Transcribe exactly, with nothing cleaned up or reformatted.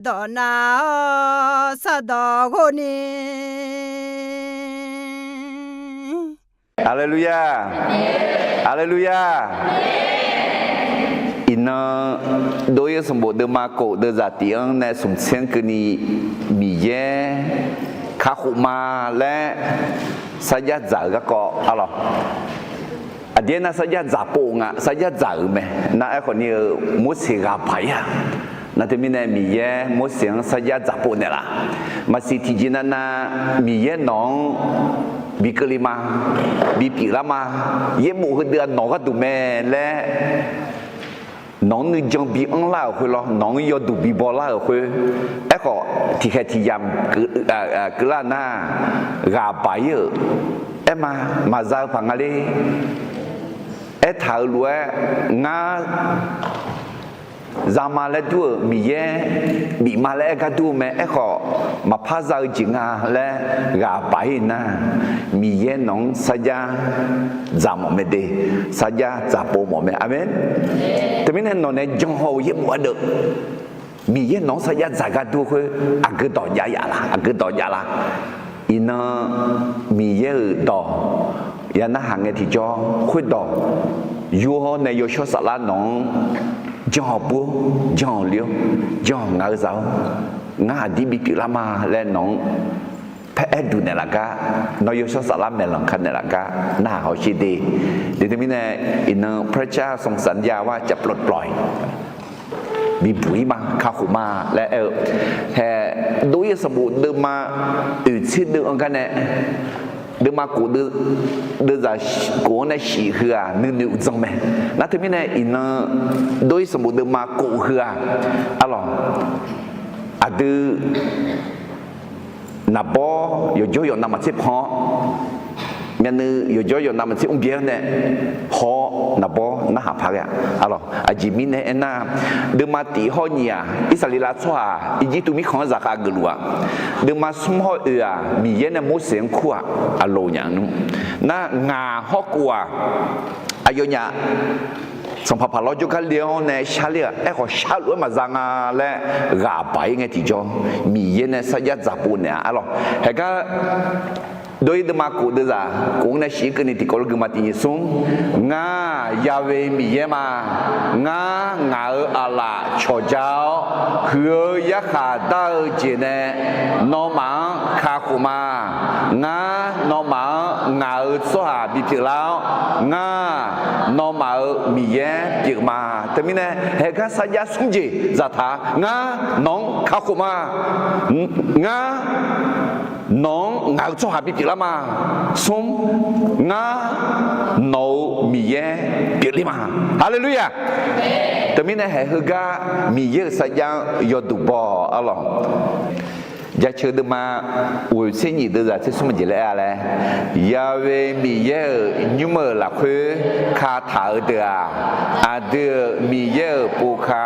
dawq nav-awr sardawq ghov ni. Haleluya! Haleluya! Iqnan, dov-ir sanqbof deuvma kof deuvzaq tiq-anr nae smq tser-anr keuvni, Miqyaer kakhof ma laer sarjax dzaq-euq garkawv arlawq. Aqdir aernar, sarjax dzaq pov nga, sarjax dzaq-euq mae. Nar aerkhawf ni-eu Morseq ghaq baq-ir-a. Nar teumirnae Miqyaer Morseq-anr sarjax dzaq pov naeqlaf. Maqsiq tiqjeq navnav Miqyaer nawq-anr bi keuvle ma, bi pyeuflar ma, yaerbof heudeuv-aq nawq gharduq mae laer, nawq-anr nuijan bi anrlar-euq khoer lawr, nawq-anr yawduq bi bawlar-euq khoer, aerkhawf tiqkhaeq tiqyamq keuvlar nar, ghaq baq-ir-euq, aerma, maqza-eu paq nga ler. Aertaq-euq lof-aer, ngar zama laer dur-euq Miqyaer bif ma laer aer gar dur-eu mae. Aerkhawf maqpar za-eu jeq nga laer ghaq baq-ir nar, Miqyaer nawq-anr sarjax dzaq mawf mae de, sarjax dzaq pov mawf mae. Aqmeq. Teumirnae nawq nae janhaw-eu yaerbof ardeuv, Miqyaer nawq-anr sarjax dzaq gar dur-eu khoer, aqgeu dawq jav yaf la, aqgeu dawq jav la. Iqnan Miqyaer-euq dawq ya narhaq ngae tiqjawr khoerdawq yur-awr nae yawshawr saflar nawq-anr janhaw bur-awr, janhaw le-awr, janhaw ngaq-eu zaq-awr, ngar aqdir bipyeuf lar ma laer nawq-anr paer aer duq naeqlaf gar, nawr yawshawr saflar maeqlanq ka naeqlaf gar narhaq hawsher de. De teumirnae, iqnan พระเจ้าทรงสัญญาว่าจะปลดปล่อย bibuq-ir ma, kakhof ma laer aer-eu. Hae, dov-ir sanqbof deuvma oeq tser deuv-anr gar nae, deuvma kof deuv, deuvzaq kof-anr nae shif heu-aq nuinoeq uqdzan mae. Nar teumirnae iqnan dov-ir sanqbof deuvma kof heu-aq, arlawq, aqdui naqbawr yawqjawr yawqnav maqtser pan-awr, myavnuiv yawqjawr yawqnav maqtser mrbyaer-awr nae haw-awr naqbawr narhaq paq ghae-a. Arlawq, aqjeq mirnae aernar, deuvma tif hawr nyiq-aq, Irsaqleqlav tsawrhaq Irjirtuv mirkhanq-anr zaqkhav geufluf-aq, deuvma smr hawr oeq-aq, Miqyaer nae Morseq-anr kur-aq, aqloq nyaf nmr. Nar ngaq hawr kov-aq, aqyawfnyaf sanqpaq paq lawr jawrgar le-awr nae sharler-aq, aerkhawf sharluf-aer maqza nga laer ghaq baq-ir ngae tiqjawr, Miqyaer nae sarjax dzaq pov naeq-a. Arlawq, haegar dov-ir deuvma kof deuvzaq kof-anr nae shif-ir keuvni tiqkawv lof guima tiqnyiq smr, Ngar Yahweh Miqyaer ma. Ngar ngaq-euq aqlaf cawqja-awr, huiq-eu yarkhaq dar-eu jeq nae nawmaf-anr kakhof ma. Ngar nawmaf-anr ngaq-euq tsawrhaq bipyeuf lar-awr, ngar nawmaf-euq Miqyaer pyeuf ma. Teumirnae haegar sarjax smr jeq zaqtaq, Ngar nawq-anr kakhof ma. Ngar nawq-anr ngaq-euq tsawrhaq bipyeuf lar ma. Smr, Ngar nawq-euq Miqyaer pyeufler ma. Haleluya! Teumirnae haeq heugar Miqyaer-euq sarjax-anr yawduq baw-awq arlawq. Jaceuq deuvma ghoeq tser nyiq deuvzaq tser smr aqjeq laer aer-a laer, Yahweh Miqyaer-euq nymr-euq lafkhoer kataq-eu deuq-aq, aqdui-euq Miqyaer-euq pov ka